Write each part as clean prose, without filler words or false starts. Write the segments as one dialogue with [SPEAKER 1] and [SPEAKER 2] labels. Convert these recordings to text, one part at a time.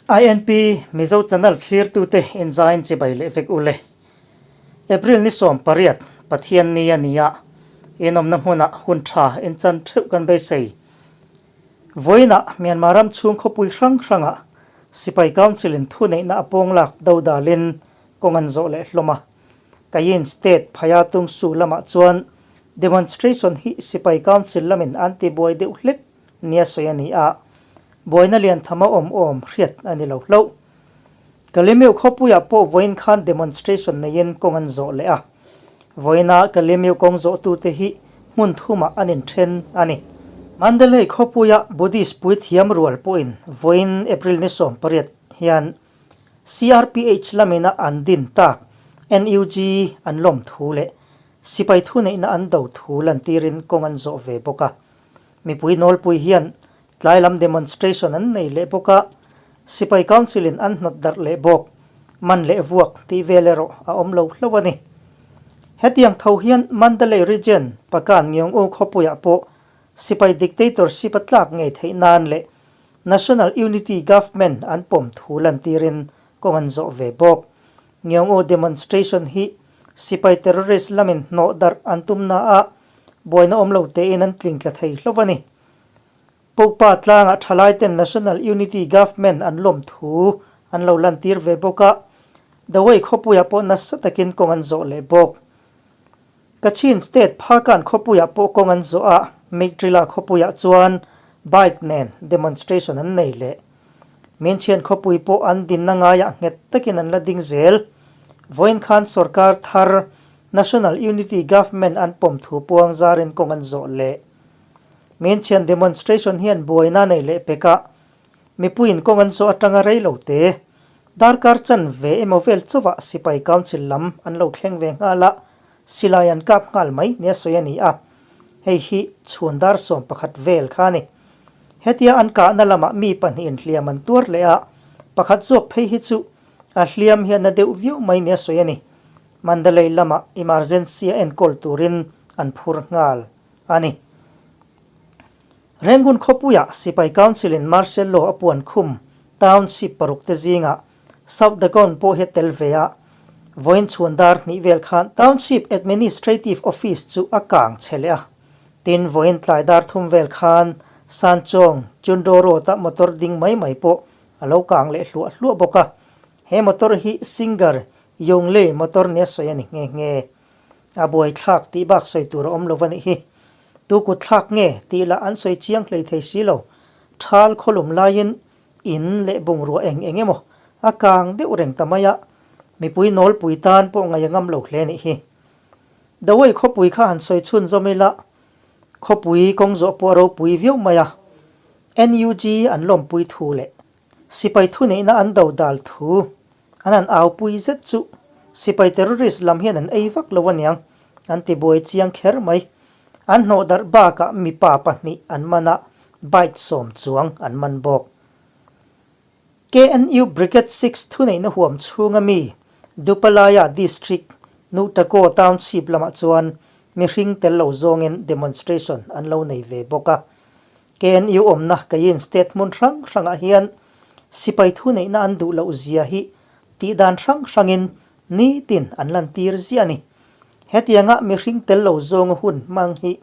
[SPEAKER 1] INP Mizo Channel thlirtute inzain chibai leh vek ule. April ni 18 Pathian ni a ni a, inawmna hmunah hun tha inchan theuh kan beisei. Vawiinah Myanmar ram chhung khawpui hrang hrangah Sipai Council in thuneihna a pawnglak dodalin kawng an zawh leh hlawm a. Kayin State Phaya Tungsu lamah chuan demonstration hi Sipai Council lamin an tibuai deuh hlek nia sawi a ni a, buaina lian tham a awm awm hriat a ni lo hlauh. Kalemeu khawpuiah pawh vawiin khan demonstration neiin kawng an zawh leh a, vawiina Kalemeu kawng zawhtute hi hmun thumah an inthen a ni. Mandalay khawpuia Buddhist puithiam rual pawhin vawiin April ni 18 hian CRPH lamina an din tak NUG an lawm thu leh sipai thuneihna an do thu lantirin kawng an zawh ve bawk a. Mipui nawlpui hian tlai lam demonstration an nei leh bawk a, Sipai Council in an hnawt darh leh bawk, man leh vuak tih vel erawh a awm lo hlauh a ni. Hetiang tho hian Mandalay Region, Pakan Ngiong-u khawpuiah pawh Sipai dictatorship a tlak ngei theih nan leh National Unity Government an pawm thu lantirin kawng an zawh ve bawk. Ngiong-u demonstration hi Sipai terrorist lamin hnawh darh an tumna a buaina awm lo tein an tling tla thei hlauh a ni. Pukpa tlangah thalaiten National Unity Government an lawm thu an lo lantir ve bawk a, Dawei khawpuiah pawh nasa takin kawng an zawh leh bawk. Kachin State Phakan khawpuiah pawh kawng an zawh a, Meitrila khawpuiah chuan bike nen demonstration an nei leh. Minchhian khawpui pawh an dinna ngaiah nghet takin an la ding zel. Vawiin khan sorkar thar National Unity Government an pawm thu puang zarin kawng an zawh leh. Minchhian demonstration hian buaina nei leh pek a, mipuiin kawng an zawh atanga rei lo te. Darkar chan ve emaw vel chauhah sipai council lam an lo thleng ve nghal a, silai an kap nghal mai nia sawi a ni a, hei hi chhun dar 11 vel kha a ni. Hetia an kahna lamah mi pahnihin hliam an tuar leh a, pakhat zawk phei hi chu a hliam hian a deuh viau mai nia sawi a ni. Mandalay lamah emergency a enkawl turin an phur nghal a ni. Rangoon khawpuiah Sipai Council in Martial Law a puan khum township paruk te zingah South Dagon pawh hi a tel ve a, vawiin chhun dar hnih vel khan Township Administrative Office chu a kang che leh a. Tin, vawiin tlai dar thum vel khan Sanchong, Chundo Road-a motor ding mai mai pawh a lo kang leh hluah hluah bawk a. He motor hi Singer Yonglei motor nia sawi a ni nghe nghe. A buaithlak tih bak sawi tur a awm lo va nih hi. Tu kut thlak nge tih lah an sawi chiang hlei thei si lo. Thal khawlum laiin in leh bungrua eng eng emaw a kang deuh reng ta mai a, mipui nawlpui tan pawh ngaih a ngam lo hle nih hi. Dawei khawpui kha han sawi chhun zawm ila, khawpui kawng zawh pawh a ropui viau mai a, NUG an lawmpui thu leh sipai thuneihna an do dal thu an han aupui zet chu sipai terrorist lam hian an ei vak lo aniang an ti buai chiang kher mai. An hnawh darh bakah mipa pahnih an man a, bike sawm chuang an man bawk. KNU Brigade 6 thuneihna huam chhunga mi Dupalaya District, Nutako Township lamah chuan mihring tel lo zawngin demonstration an lo nei ve bawk a. KNU awmna Kayin State hmun hrang hrangah hian sipai thuneihna an duh loh zia hi tihdan hrang hrangin nitin an lantir ziah a ni. Hetianga mihring tel lo zawnga hun hmang hi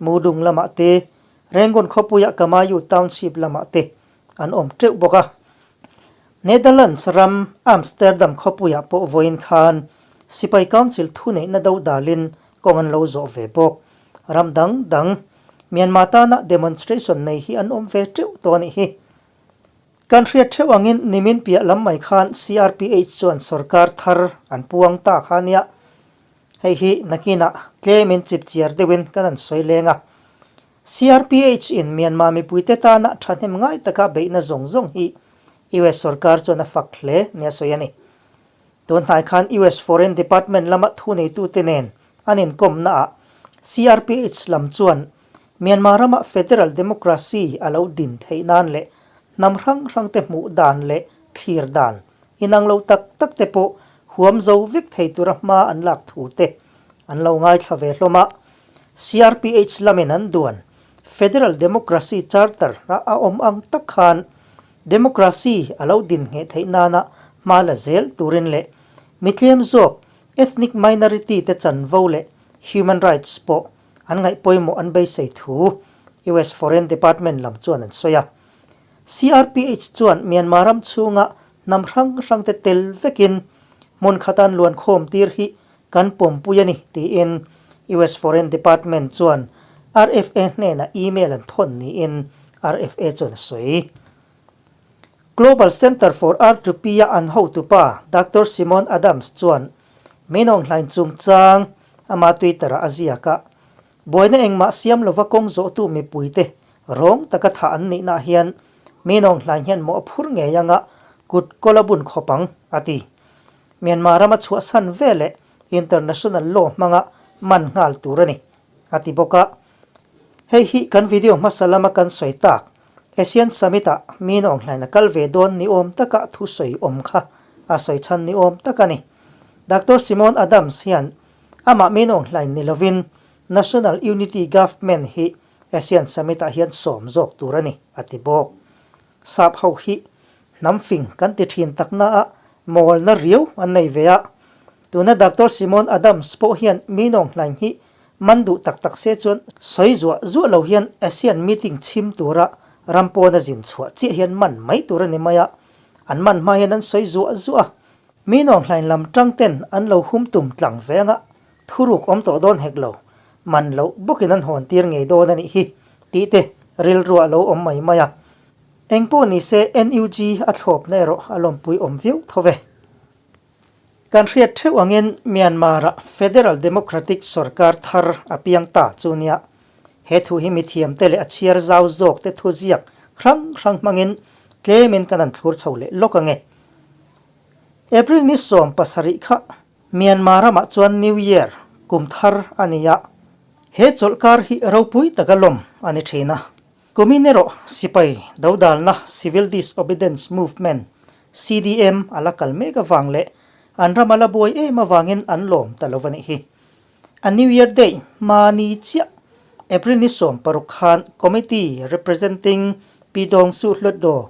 [SPEAKER 1] Mudung lamah te, Rangoon khawpuia Kamayu Township lamah te an awm teuh bawk a. Netherlands ram Amsterdam khawpuiah pawh vawiin khan Sipai Council thuneihna do dalin kawng an lo zawh ve bawk. Ram dang dang Myanmar tana demonstration nei hi an awm ve teuh tawh a nih hi. Kan hriat theuh angin nimin piah lam mai khan CRPH chuan sorkar thar an puang ta kha nia. Hei hi nakinah tlemin chip chiar deuhin kan han sawi leng a. CRPH in Myanmar mipuite tana thahnem ngai taka beihna zawng zawng hi US sorkar chuan a fak hle nia sawi a ni. Tun hnai khan US Foreign Department lama thuneitute nen an inkawmnaah CRPH lam chuan Myanmar rama federal democracy a lo din theih nan leh hnam hrang hrangte hmuh dan leh thlir dan inang lo tak tak te pawh huam zo vek thei tura hma an lak thu te an lo ngaithla ve hlawm a. CRPH lamin an duan Federal Democracy Charter a awm ang tak khan. Democracy a lo din ngheh theih nana hma la zel turin leh mi tlem zawk ethnic minority te chanvo leh human rights pawh an ngaih pawimawh an beisei thu US Foreign Department lam chuan an sawi a. CRPH chuan Myanmar ram chhunga hnam hrang hrang te tel vekin hmun khata an luan khawm tir hi kan pawmpui a ni tiin US Foreign Department chuan RFA hnenah email an thawn niin RFA chuan a sawi. Global Center for R2P a an hotupa Doctor Simon Adams chuan Min Aung Hlaing chungchang ama Twitter-ah a ziak a, Buaina engmah siam lova kawng zawhtu mipuite rawng taka thah an nihnaah hian Min Aung Hlaing hian mawh a phur ngei anga kut kawl a bun khawp ang, a ti. Myanmar rama chhuahsan ve leh international law hmanga man nghal tur a ni, a ti bawk a. Hei hi kan video hmasa lama kan sawi tak, Asian Summit-ah Min Aung Hlaing a kal ve dawn ni awm taka thu sawi awm kha a sawi chhan ni awm tak a ni. Doctor Simon Adams hian amah Min Aung Hlaing ni lovin National Unity Government hi Asian Summit-ah hian sawm zawk tur a ni, a ti bawk. Sap ho hi hnam fing kan ti thin takna a mawlna riau an nei ve a. Tuna Doctor Simon Adams pawh hian Min Aung Hlaing hi man duh tak tak se chuan sawi zuah zuah lo hian ASEAN meeting chhim tura ram pawna zin chhuah chiah hian man mai tur a ni mai a. An man hma hian an sawi zuah zuah a. Min Aung Hlaing lam tang ten an lo hum tum tlang ve anga thuruk awm tawh dawn hek lo, man loh bawkin an hawn tir ngei dawn a nih hi tih te rilruah lo awm mai mai a. Eng pawh ni se NUG a thlawpna erawh a lawmpui awm viau tho ve. Kan hriat theuh angin Myanmar-ah Federal Democratic sorkar thar a piang ta chu nia. He thu hi mithiamte leh a chhiar zau zawkte thuziak hrang hrang hmangin tlemin kan han thlur chho leh lawk ange. April ni 17 kha Myanmar ramah chuan New Year, kum thar a ni a. He chawlhkar hi ropui taka lawm a ni thin a. Kumin erawh sipai dodalna Civil Disobedience Movement, CDM, a la kal mek avang leh an ram a la buai em avangin an lawm ta lo a nih hi. A New Year Day hma ni chiah April ni 16 khan Committee Representing Pidong Su Hlutdaw,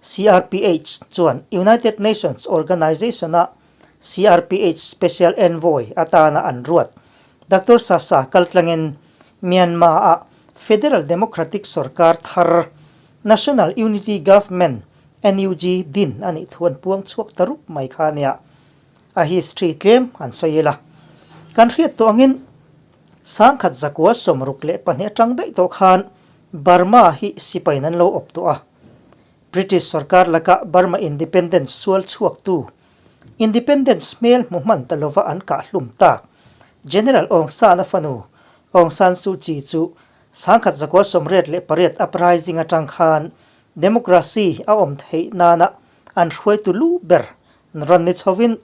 [SPEAKER 1] CRPH, chuan United Nations Organization-a CRPH Special Envoy atana an ruat Doctor Sasa kaltlangin Myanmar-a Federal Democratic Sorkar thar National Unity Government, NUG, din a nih thu an puang chhuak ta rup mai kha a nia. A history tlem an sawi ila. Kan hriat tawh angin sangkhat zakua 62 atang daih tawh khan Burma hi sipain an lo awp tawh a. British sorkar laka Burma Independence sual chhuaktu, Independence hmel hmu hman ta lova an kah hlum tak, General Aung San-a fanu Aung San Suu Kyi chu 1988 uprising atang khan democracy a awm theih nana an hruaitu lu ber rawn ni chhovin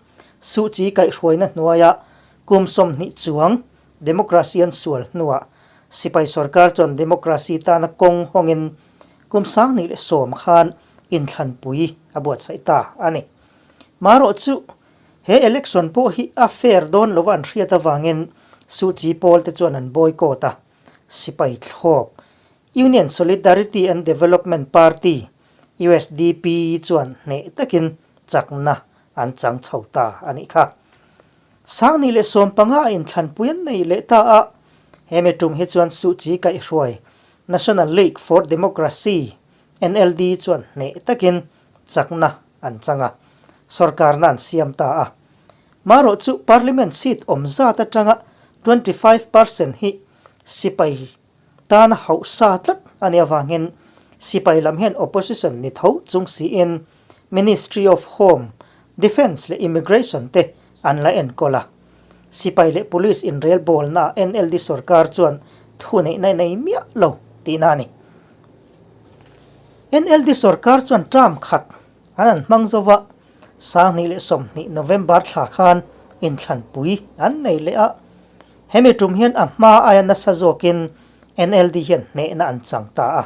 [SPEAKER 1] Suu Kyi kaihhruaina hnuaia kum 20 chuang democracy an sual hnuah sipai sorkar chuan democracy tana kawng hawngin Kum 2010 khan inthlanpui a buatsaih ta a ni. Marawh chu he election pawh hi a fair dawn lova an hriat avangin Suu Kyi pawl te chuan an boycott a, sipai thlawp Union Solidarity and Development Party, usdp, chuan hneh takin chakna an chang chho ta a nih kha. 2015 a inthlanpui an nei leh ta a, hemi tum hi chuan Suu Kyi kaihhruai National League for Democracy, NLD, chuan hneh takin chakna an chang a, sorkarna an siam ta a. Marawh chu Parliament seat awm zat atanga 25 percent hi sipai tana hauh sa tlat a nih avangin sipai lam hian opposition ni tho chung siin Ministry of Home, Defence leh Immigration te an la enkawl a. Sipai leh Police inrelbawlnaah NLD sorkar chuan thuneihna nei miah lo tihna a ni. NLD sorkar chuan term khat an han hmang zo va, 2020 November thla khan inthlanpui an nei leh a. Hemi tum hian a hma aia nasa zawkin NLD hian hnehna an chang ta a.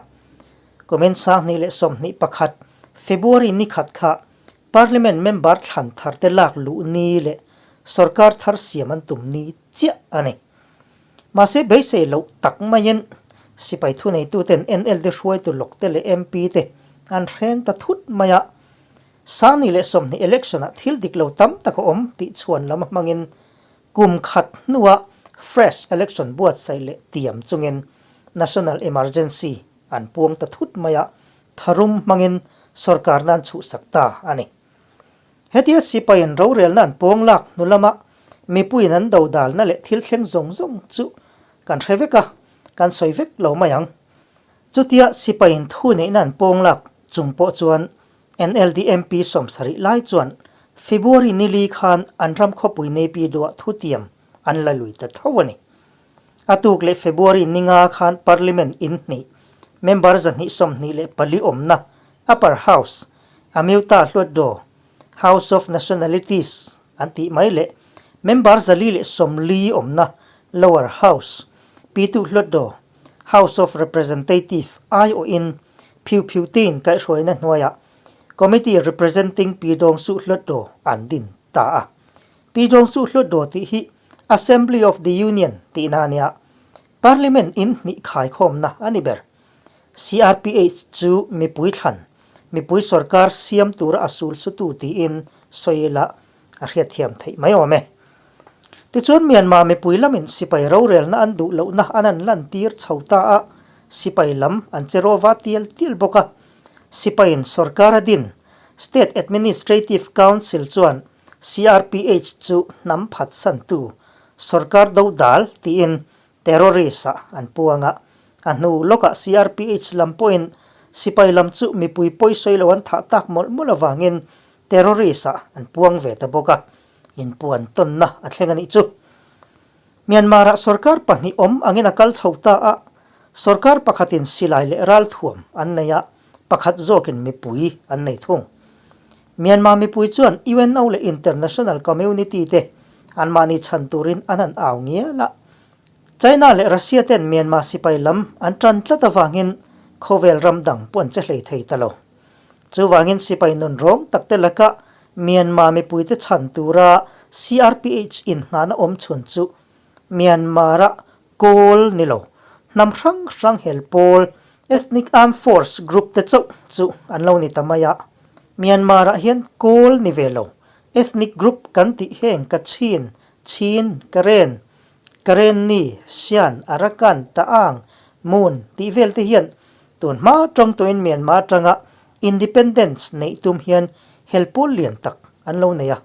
[SPEAKER 1] Kumin 2021 February ni khat kha Parliament member thlan thar te lak luh ni leh sorkar thar siam an tum ni chiah a ni. Mahse beisei loh tak maiin sipai thuneituten NLD hruaitu lawk te leh MP te an hreng ta thut mai a. Sangni leh 20 election-ah thil dik lo tam tak a awm tih chhuan lam hmangin kum khat hnua fresh election buatsaih leh tiam chungin national emergency an puang ta thut mai a, tharum hmangin sorkar nan chhuhsak ta a ni. Hetia sipaiin rorelna an pawng lak hnu lama mipuiin an dodalna leh thil thleng zawng zawng chu kan hre vek a, kan sawi vek lo mai ang. Chutia sipaiin thu neihna an pawng lak chung pawh chuan NLD MP 70 lai chuan February ni li khan an ram khawpui Naypyidaw duah thutiam an la lui ta tho a ni. A tuk leh February ni nga khan Parliament in hnih member 224 awmna Upper House, Amyotha Hluttaw, House of Nationalities an tih mai leh member 140 awmna Lower House, Pyithu Hluttaw, House of Representative aiawhin Phyu Phyu Tin kaihhruaina hnuaiah Committee Representing Pyidaungsu Hluttaw an din ta a. Pyidaungsu Hluttaw tih hi Assembly of the Union tihna a nia. Parliament in hnih khaikhawmna a ni ber. CRPH chu mipui thlan, mipui sorkar siam tura a sul sutu tiin sawi ila a hriatthiam theih mai awm e. Tichuan Myanmar mipui lamin sipai rorelna an duh lohna an an lantir chho ta a, sipai lam an che rawva tial tial bawk a. Sipaiin sorkar a din, State Administrative Council chuan CRPH chu hnam phatsantu sorkar do dal tiin terrorist-ah an puang a. A hnu lawkah CRPH lam pawhin sipai lam chu mipui pawisawi lo an thah tak mawlh mawlh avangin terrorist-ah an puang ve ta bawk a, inpuan tawnna a thleng a nih chu. Myanmar-ah sorkar pahnih awm angin a kal chho ta a, sorkar pakhatin silai leh ralthuam an nei a, pakhat zawkin mipui an nei thung. Myanmar mipui chuan UNO leh international community te anmahni chhan turin an han au ngial a. China leh Russia ten Myanmar sipai lam an tan tlat avangin khawvel ram dang pawh an che hlei thei ta lo. Chuvangin sipai nun rawng tak te laka Myanmar mipuite chhan tura CRPH inngahna awm chhun chu Myanmar-a Kawl ni lo, hnam hrang hrang hel pawl, ethnic armed force group te chauh chu an lo ni ta mai a. Myanmar-ah hian Kawl ni ve lo, ethnic group kan tih heng Kachin, Chin, Karen, Karenni, Shan, Arakan, Ta'ang, Mun tih vel te hian tun hma tawng tawhin Myanmar atanga independence neih tum hian hel pawl lian tak an lo nei a.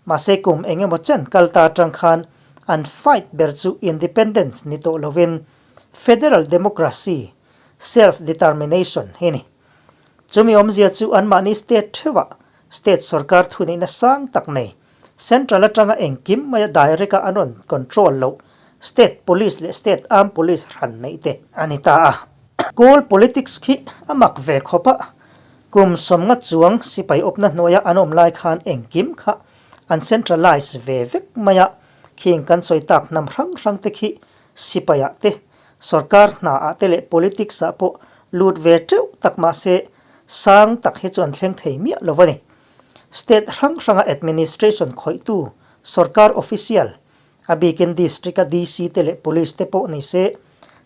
[SPEAKER 1] Mahse kum eng emaw chen kal ta atang khan an fight ber chu independence ni tawh lovin federal democracy, self determination hi ni. Chumi awmzia chu anmahni state theuhah state sorkar thuneihna sang tak nei, central atanga engkim maia direct a an rawn control loh state police leh state armed police hran neih te a ni ta a. Kawl politics khi a mak ve khawp a, Kum 50 chuang sipai awpna hnuaia an awm lai khan engkim kha an centralize ve vek mai a, khing kan sawi tak hnam hrang hrang te khi sipaiah te, sorkar hnaah te leh politics ah pawh lut ve teuh tak mahse sang tak hi chu an thleng thei miah lo a ni. State hrang hranga administration khawihtu sorkar official, a bikin district a DC te leh police te pawh ni se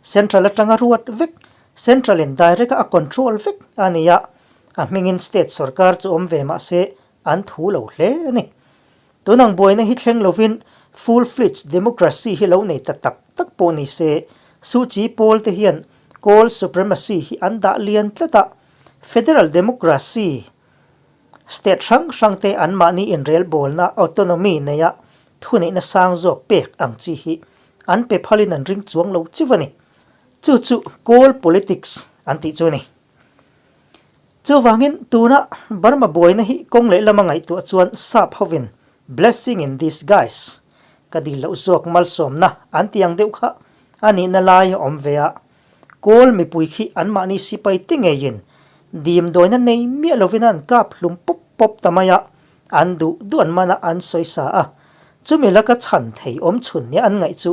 [SPEAKER 1] central atanga ruat vek Central in direct a a control vek a ni a, a hmingin state sorkar chu awm ve mah se an thu lo hle a ni. Tunang buaina hi thleng lovin full fledged democracy hi lo nei ta tak tak pawh ni se, Suu Kyi pawl te hian Kawl supremacy hi an dah lian tlat a, federal democracy state hrang hrang te anmahni inrelbawlna autonomy neia thuneihna sang zawk pek ang chi hi an pe phalin an ring chuang lo chiu a ni. Chu chu Kawl politics an tih chu a ni. Chuvangin tuna Burma buaina hi kawng leh lama ngaihtuah chuan sap hovin blessing in disguise ka dil loh zawk malsawmna an ti ang deuh kha a nihna lai a awm ve a. Kawl mipui khi anmahni sipai te ngeiin dimdawina nei miah lovin an kap hlum pawp pawp ta mai a, an duh duh an mana an sawi sa a. Chumi laka chhan thei awm chhun nia an ngaih chu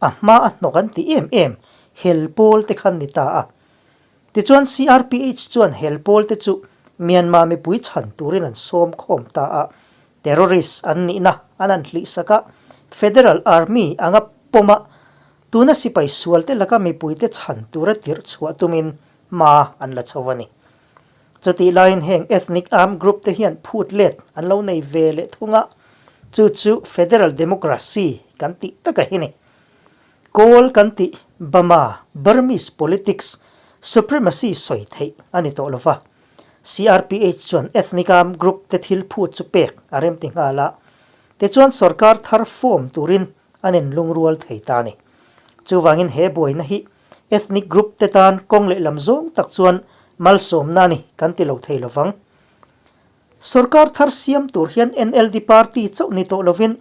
[SPEAKER 1] A hma a hnawk an ti em em, hel pawl te khan ni ta a. Tichuan CRPH chuan hel pawl te chu Myanmar mipui chhan turin an sawm khawm ta a. Terrorist an nihna an han hlihsak a, Federal Army anga pawm a, tuna sipai sual te laka mipui te chhan tura tirh chhuah tumin hma an la chho a ni. Chutih laiin heng ethnic armed group te hian phut let an lo nei ve leh thung a, chu chu federal democracy kan tih taka hi ni. Kawl kan tih Bama, Burmese politics, supremacy sawi theih a ni tawh lova. CRPH chuan ethnic armed group te thil phut chu pek a rem ti nghal a, tichuan sorkar thar form turin an inlungrual thei ta a ni. Chuvangin he buaina hi ethnic group te tan kawng leh lam zawng tak chuan malsawmna a ni kan ti lo thei lovang. Sorkar thar siam tur hian NLD party chauh ni tawh lovin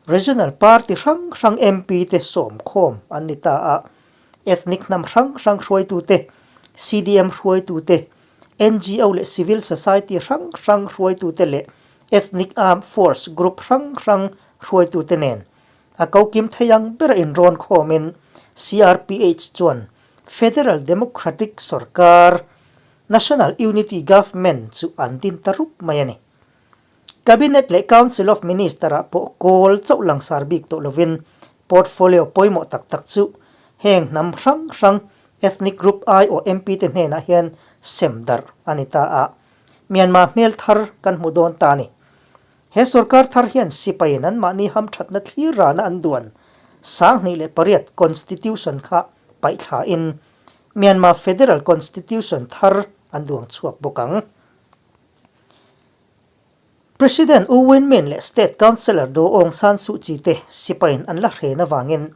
[SPEAKER 1] regional party hrang hrang MP te sawmkhawm an ni ta a. Ethnic hnam hrang hrang hruaitute, CDM hruaitute, NGO leh civil society hrang hrang hruaitute leh ethnic armed force group hrang hrang hruaitute nen a kokim thei ang bera inrawn khawmin CRPH chuan Federal Democratic Sorkar, National Unity Government, chu an din ta rup mai a ni. Cabinet leh Council of Minister-ah pawh kawl chauh langsar bik tawh lovin portfolio pawimawh tak tak chu heng hnam hrang hrang ethnic group aiawh MP te hnenah hian sem darh a ni ta a, Myanmar hmel thar kan hmu dawn ta a ni. He sorkar thar hian sipaiin anmahni hamthatna thlir rana an duan 2008 Constitution kha paihthlain Myanmar Federal Constitution thar an duang chhuak bawk ang. President U Win Myint leh State Councillor Daw Aung San Suu Kyi te sipaiin an la hren avangin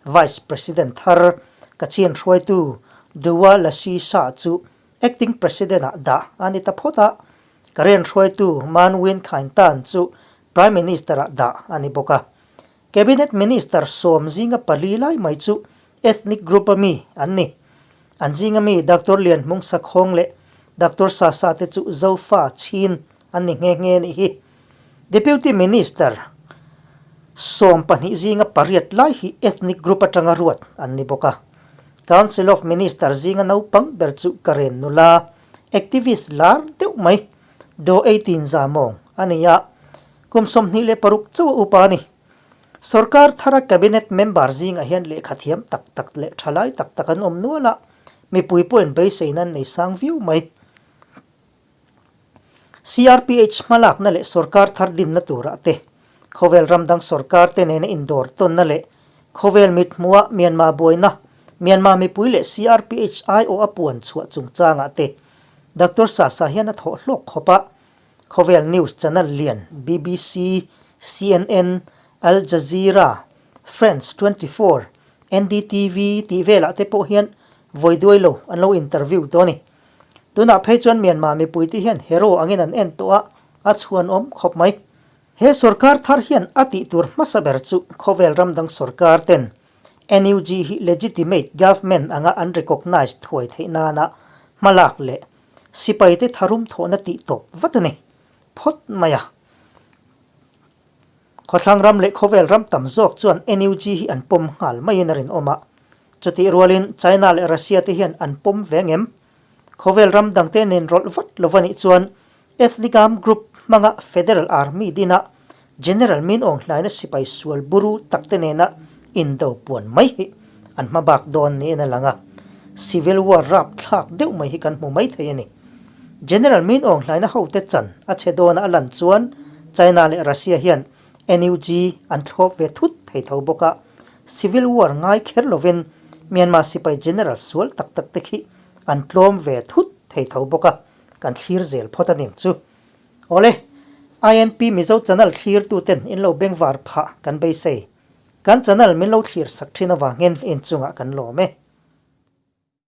[SPEAKER 1] Vice President thar Kachin hruaitu Duwa Lashi Shah chu Acting President ah dah a ni ta phawt a, Karen hruaitu Man Win Khaing Tan chu Prime Minister ah dah a ni bawk a. Cabinet Minister sawm zinga pali lai mai chu ethnic group a mi an ni. An zinga mi Doctor Lian Hmung Sakhawng leh Doctor Sa Sa te chu Zofa Chin an ni nghe nghe nih hi. Deputy Minister 12 zinga pariat lai hi ethnic group atanga ruat an ni bawk a. Council of Minister zinga naupang ber chu Karen nula, activist lar deuh mai, Do 18 za mawng a ni a, kum 26 chauh a upa a ni. Sorkar thara Cabinet member zingah hian lehkha thiam tak tak leh thalai tak tak an awm nual a, mipui pawhin beiseina an nei sang viau mai. CRPH hmalakna leh sorkar thar dinna turah te, khawvel ram dang sorkar te nena indawr tawnna leh khawvel mithmuha Myanmar buaina, Myanmar mipui leh CRPH aiawh a puan chhuah chungchangah te Doctor Sasa hian a thawh hlawk khawp a, khawvel news channel lian BBC, CNN, Al Jazeera, France 24, NDTV tih velah te pawh hian vawi duai lo an lo interview tawh a ni. Tunah phei chuan Myanmar mipuite hian hero angin an en tawh a, a chhuanawm khawp mai. He sorkar thar hian a tih tur hmasa ber chu khawvel ram dang sorkar ten NUG hi legitimate government anga an recognise thuai theih nana hmalak leh sipaite tharum thawhna tih tawp vat a ni phawt mai a. Khawthlang ram leh khawvel ram tam zawk chuan NUG hi an pawm nghal maiin a rinawm a. Chutih rualin China leh Russia te hian an pawm ve ngem? Khawvel ram dangte nen rawlh vat lo a nih chuan Ethnic Armed Group hmanga Federal Army dina General Min Aung Hlaina sipai sual buru takte nena indo puan mai hi an hma bak dawn niin a lang a. Civil War rapthlak deuh mai hi kan hmu mai thei a ni. General Min Aung Hlaina hote chan a chhe dawna a lan chuan China leh Russia hian NUG an thlawp ve thut thei tho bawk a, Civil War ngai kher lovin Myanmar sipai General sual tak tak te khi an tlawm ve thut thei tho bawk a, kan thlir zel phawt a ning chu. Awle, INP Mizo channel thlirtuten in lo bengvar phah kan beisei. Kan channel min lo thlir sak thin avangin inchungah kan lawm e.